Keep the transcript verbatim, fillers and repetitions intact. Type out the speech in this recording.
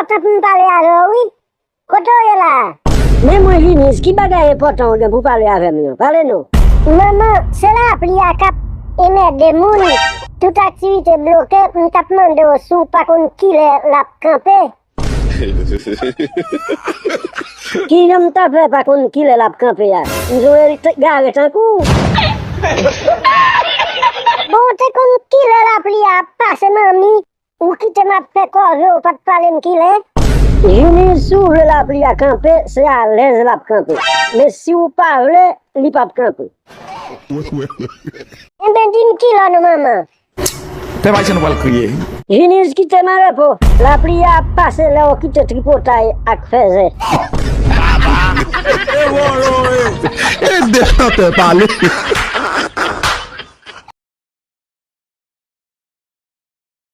Enpòtan pou m pale avè w, wi. Kote w ye la a? Men mwen, Jiniz, ki bagay enpòtan w gen pou w pale avè m yo? Pale non. Manman, se lapli a k ap enmède moun. Tout aktivite bloke, m t ap mande w si w pa konn kilè l ap kanpe. Kijan m ta fè pa konn kilè l ap kanpe a? M jwe l t- gare tankou w. Bon, w te konn kilè lapli a ap pase, manmi? Ou kite m ap fè kòve, ou pa t pale m kilè? Jiniz, si w vle lapli a kanpe, se alèz l ap kanpe. Men si w pa vle, li p ap kanpe. Enben, di m kilè non, manman. Pèp ayisyen, nou pral kriye. Jiniz, kite m an repo. Lapli a ap pase lè w kite tripotay ak fèzè. Ede chantè pale.